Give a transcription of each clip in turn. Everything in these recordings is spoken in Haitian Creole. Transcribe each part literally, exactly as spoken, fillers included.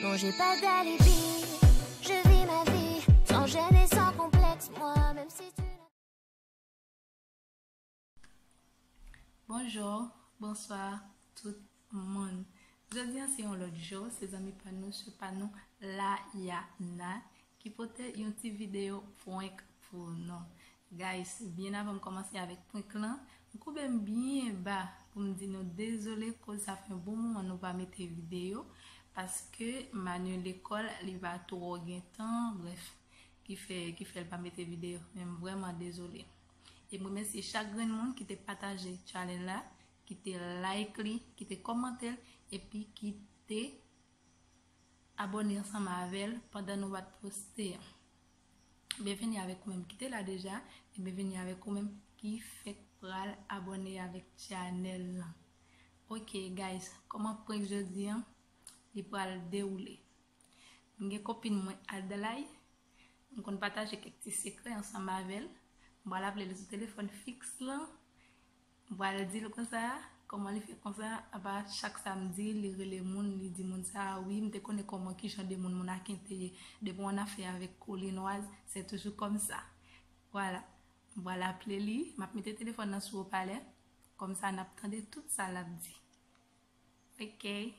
Non, j'ai pas d'alibi, je vis ma vie sans gêne et sans complexe, moi, même si tu n'as Bonjou, bonswa tout moun. Jodi a se yon lòt jou, se zanmi pa nou, sè pa nou, Layana, ki pote yon ti videyo prank pou nou. Guys, byen avan m kòmanse avèk prank lan, m koube m byen ba pou m di nou dezole, koz sa fè yon bon moman nou pa mete videyo, paske Manu lekòl, li pa twò gen tan, brèf, ki fè, ki fè l pa mete videyo. Men m vrèman dezole. E m remèsye chak grenn moun ki te pataje channel la, ki te like li, ki te kòmante l, epi ki te abòne ansanm avè l pandan nou pa t poste an. Byenveni avèk ou menm ki te la deja, e byenveni avèk ou menm ki fèk pral abòne avèk channel lan. Ok, guys, kòman prank jodi an, li pral dewoule. M gen kopin mwen Adlai, m konn pataje kèk ti sekrè ansanm avè l. M pral aple l sou telefòn fiks lan. M pral di l konsa, kòman li fè konsa, apa chak samdi, li rele moun, li di moun sa, wi, m te konnen kòman, kijan de moun Monaken te ye. Depi w annafè avèk Kolinoise, c'est toujours comme ça. Vwala. M pral aple li, m ap mete telefòn nan sou opalè, kòmsa n ap tande tout sa l ap di. Ok.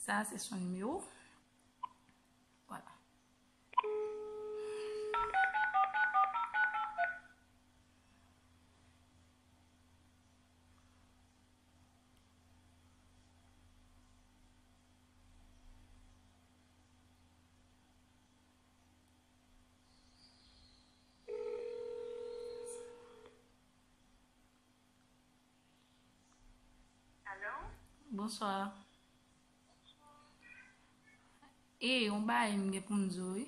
Sa a se son nimewo. Vwala. Alo? Bonswa. E, yon bagay m gen pou m di w, wi.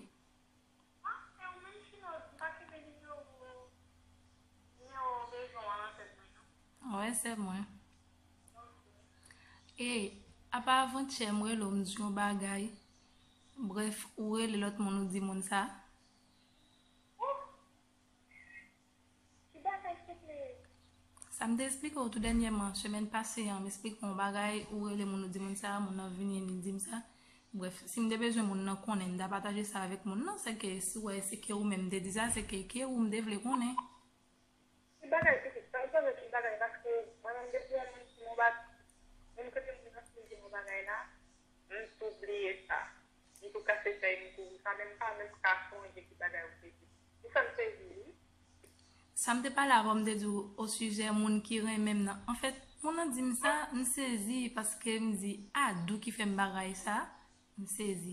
Ah, se ou menm, Chino, m pa kenbe nimewo, nimewo bezwen w an nan tèt mwen, non. Wè, sè mwen. E, apa avantyè m rele w, m di w yon bagay. Brèf, ou rele lòt moun, ou di moun sa. Ki bagay, souple? Sa m te eksplike w tou dènyèman, semèn pase an, m eksplike w yon bagay, ou rele moun, ou di moun sa, moun nan vini, li di m sa. Brèf, si m te bezwen moun nan konnen, m ta pataje sa avèk moun nan, sèke si w wè se ke ou menm m te di sa, sèke ke ou m te vle konnen. Ki bagay pitit? Sa w bezwen ki bagay? Paske mwen menm depi yon moun di m yon bagay, menm kote moun nan fin di m yon bagay la, m tou bliye sa. M tou kase fèy m kouri. Sa menm pa menm ka sonje ki bagay ou te di. Ou fè m sezi, wi. Sa m te pale avè w, m te di w osijè moun ki renmen m nan. Anfèt, moun nan di m sa, m sezi paske m di, a, Dou ki fè m bagay sa, m sezi.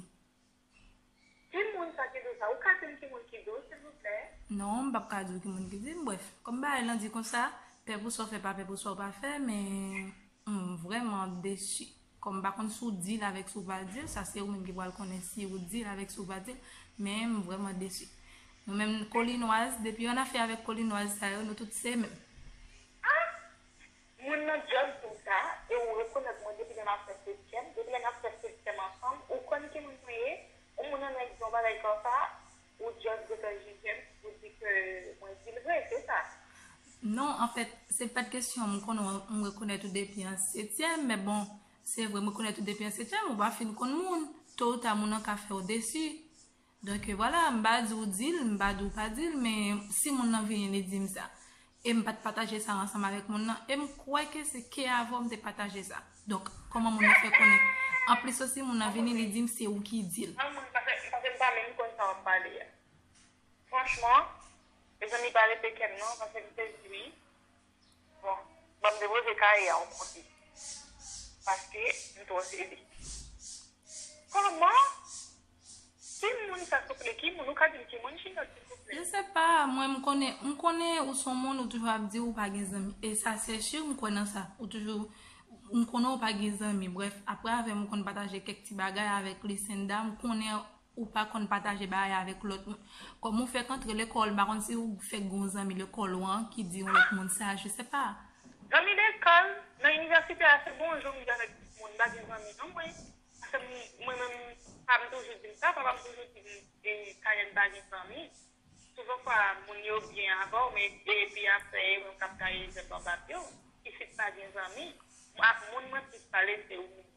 Ki moun sa ki di w sa? Ou ka di m ki moun ki di w, silvouplè? Non, m p ap ka di w ki moun ki di m. Brèf, kòm bagay lan di konsa, pè pou sa w fè, pa pè pou sa w pa fè, men m vrèman desi. Kòm m pa konn si w deal avèk, si w pa deal, sa se ou menm ki pral konnen si ou deal avèk, si w pa deal, men m vrèman desi. Nou menm Kolinoise, depi yon afè avèk Kolinoise sa yo, nou tout se menm. Ah! Moun nan djòb di w sa, e ou rekonèt mwen depi lè n ap fè setyèm, depi lè n ap fè setyèm ansanm, ou konn ki moun mwen ye, yon moun nan nèg di yon bagay konsa, ou djòb gentan jije m, ou di ke mwen di l vre, se sa. Non, anfèt, se pa t kesyon, m konnen w, m rekonèt ou depi an setyèm, men bon, se vre, m rekonèt ou depi an setyèm, ou pa fin konn moun, to ou ta moun nan ka fè w desi. Donk, vwala, m pa di w di l, m pa di w pa di l, men si moun nan vini, li di m sa. E m pa t pataje sa ansanm avèk moun nan, e m kwè ke se ke avè w m te pataje sa. Donk, kòman moun nan fè konnen? Anplis osi, moun nan vini, li di m se ou ki di l. An, mwen, paske, paske m pa menm konn sa w ap pale a. Franchman, mezanmi, pa rete kè m non, paske m te di wi. Bon, ban m depoze kaye a yon kote. Paske m twò sezi. Kòman? Ki moun sa, souple? Ki moun? Ou ka di m ki moun, Chino, silvouplè? Je sais pas, mwen, m konnen, m konnen ou se yon moun, ou toujou ap di ou pa gen zanmi. E sa, se si, m kwè nan sa. Ou toujou, m konnen ou pa gen zanmi. Brèf, apre avè m, ou konn pataje kèk ti bagay avèk Lisenda, m konnen ou pa konn pataje bagay avèk lòt moun. Kòm ou fèk antre lekòl, m pa konn si ou fèk gen yon zanmi lekòl ou an ki di yon lòt moun sa, je sais pas. Zanmi lekòl, nan inivèsite a, se bonjou m di avèk tout moun, m pa gen zanmi non, mwen. Paske m, mwen menm, pa m toujou di m sa, papa m toujou di m, e, Kayèn pa gen zanmi. Souvèfwa, moun yo byen avè w, men epi apre, e mwen k ap gaye zèb anba pye w. Isit pa gen zanmi. Ak moun mwen plis pale, se ou menm.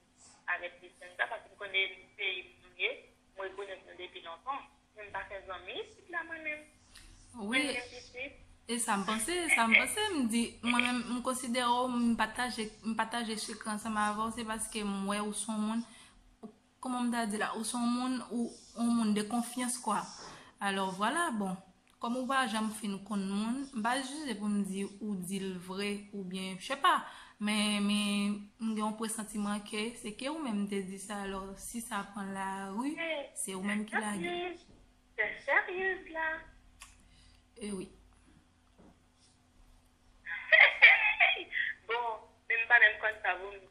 avètisman sa, paske m konnen peyi m nou ye, m rekonèt nou depi lontan. Men m pa fè zanmi isit la mwen menm. Wi, e sa m panse, sa m panse, m di, mwen menm, m konsidere w, m pataje, m pataje sekre ansanm avè w, se paske m wè ou se yon moun, kòman m ta di la, ou se yon moun, ou yon moun de konfyans, kwa. Alò, vwala, bon, kòm ou pa janm fin konn moun, m pa jije pou m di ou di l vre, oubyen, je sais pas, men, men, m gen yon presantiman ke se ke ou menm te di sa, alò, si sa pran lari, se ou menm ki lage. Te seryez la. E wi. Bon, men m pa menm konn sa pou m di.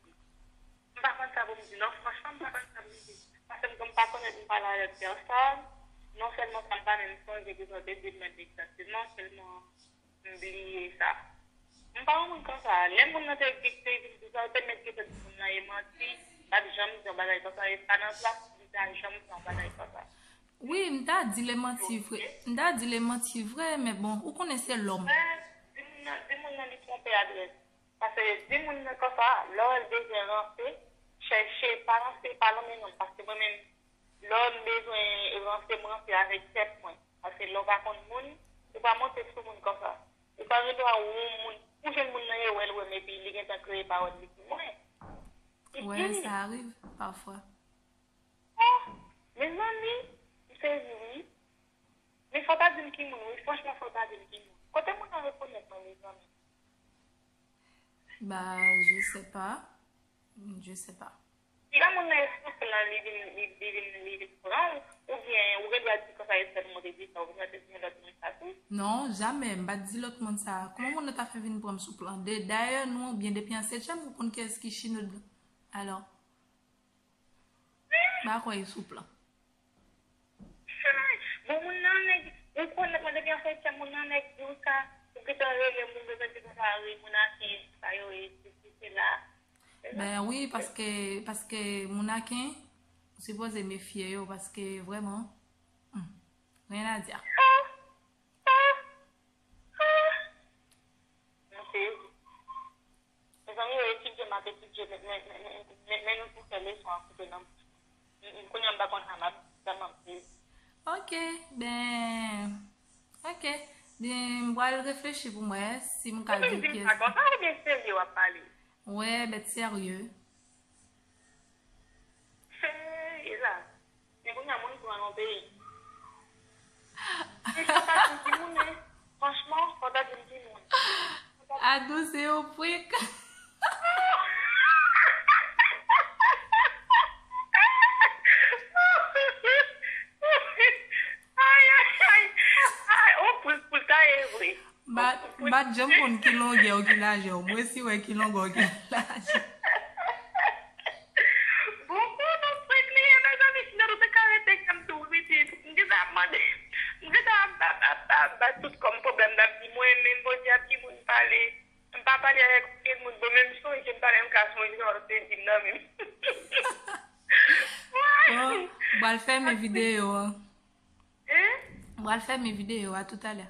M pa konn sa pou m di non, franchman, m pa konn sa pou m di. Paske m, m pa konnen m pale avèk pèsòn. Non sèlman sa, m pa menm sonje ki sa w te di m menm egzakteman, sèlman m bliye sa. M pa yon moun konsa. Lè moun nan te di, te vin di sa, ou te mèt gentan di moun nan e manti, m pa t janm di yon bagay konsa, e pa nan plas pou m ta janm di yon bagay konsa. Wi, m ta di l e manti vre. M ta di l e manti vre, men bon, ou konnen se lòm. Di moun nan, di moun nan li twonpe adrès. Paske di moun nan konsa, lè w wè l bezwen ranse, chèche, pa ranse, pa lonmen non, paske mwen menm, lè m bezwen ranse, m ranse avèk tèt mwen. Paske lè w pa konn moun, ou pa monte sou moun konsa. Ou pa gen dwa ou moun, ou jwenn moun nan e wè l wè m epi li gentan kreye pawòl li pou mwen. Wi, sa rive pafwa. Oh, mezanmi, m sezi wi. Men fò w ta di m ki moun wi, franchman fò w ta di m ki moun. Kote moun nan rekonèt mwen mezanmi? Bah, je sais pas. Je sais pas. Lè moun nan e sou plan li vin, li, li vin, li vin pran w, oubyen ou gen dwa di konsa e sèlman te di sa, ou gen dwa te di yon lòt moun sa tou. Non, jamè, m pa t di lòt moun sa. Kòman moun nan ta fè vin pran m sou plan? De, dayè, nou byen depi an setyèm, ou konn kiyès ki Chinod. Alò. M pa kwè e sou plan. Bon, moun nan nèg, ou konn mwen depi an setyèm, moun nan nèg di w sa, ou gentan rele m, ou bezwen di konsa, wi, moun aken, sa yo ye, sesi, sela. Ben wi, paske, paske moun aken, ou sipoze mefye yo, paske vrèman, hmm, rien à dire. Mezanmi, yo etidye, m ap etidye, men, men, men, men, men nou pou fè leson an koute nan bouch mwen. M, m, kounye a m pa konn sa m ap, sa m ap viv. Ok, ben, ok. Ben, m pral reflechi pou m wè si m ka di w pyès. Ou vin di m sa konsa oubyen serye w ap pale? Wè, bèt serye. Serye la. Men kounye a moun pran yon peyi. Men fò w ta di m ki moun, wi. Franchman, fò w ta di m ki moun. Adou se yon prank. Ay, ay, ay. Ay, yon prank pou l ta ye vre. M pa t janm konn ki longè w ki lajè w. Mwen si wè ki longè w ki lajè w. Bon, bon, non, prank li ye, mezanmi, sinon nou te ka rete ensemble tou, wi, pitit. M gentan ap mande, m gentan ap, ap, ap, ap bat tout kò m pwoblèm, m ap di, mwen menm, bon, dyab ki moun pale. M pa pale avèk okenn moun. Bon, menm sonje m pale, m ka sonje sa w te di m nan menm. Bon, m pral fèmen videyo an. Hein? M pral fèmen videyo a, toutalè.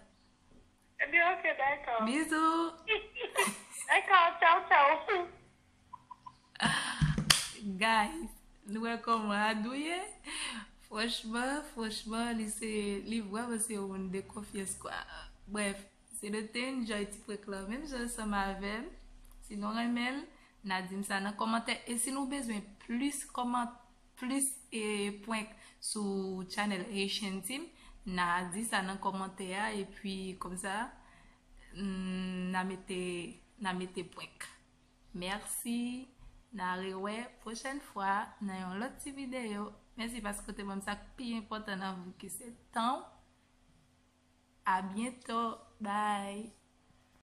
Ebyen, ok, dakò. Bizou. Dakò, tchaw, tchaw. Guys, nou wè kòman Adou ye? Franchman, franchman, li se, li vrèman se yon moun de konfyans, kwa. Brèf, si nou te enjoy ti prank lan menm jan ansanm avè m, si nou renmen l, n a di m sa nan kòmantè. E si nou bezwen plis kòman-, plis, e, prank sou channel Haitian Team, n a di sa nan kòmantè a, epi kòmsa, n a mete, n a mete prank. Mèsi, n a rewè pwochèn fwa nan yon lòt ti videyo. Mèsi paske w te ban m sa k pi enpòtan nan vi w ki se tan w. A byento, bye.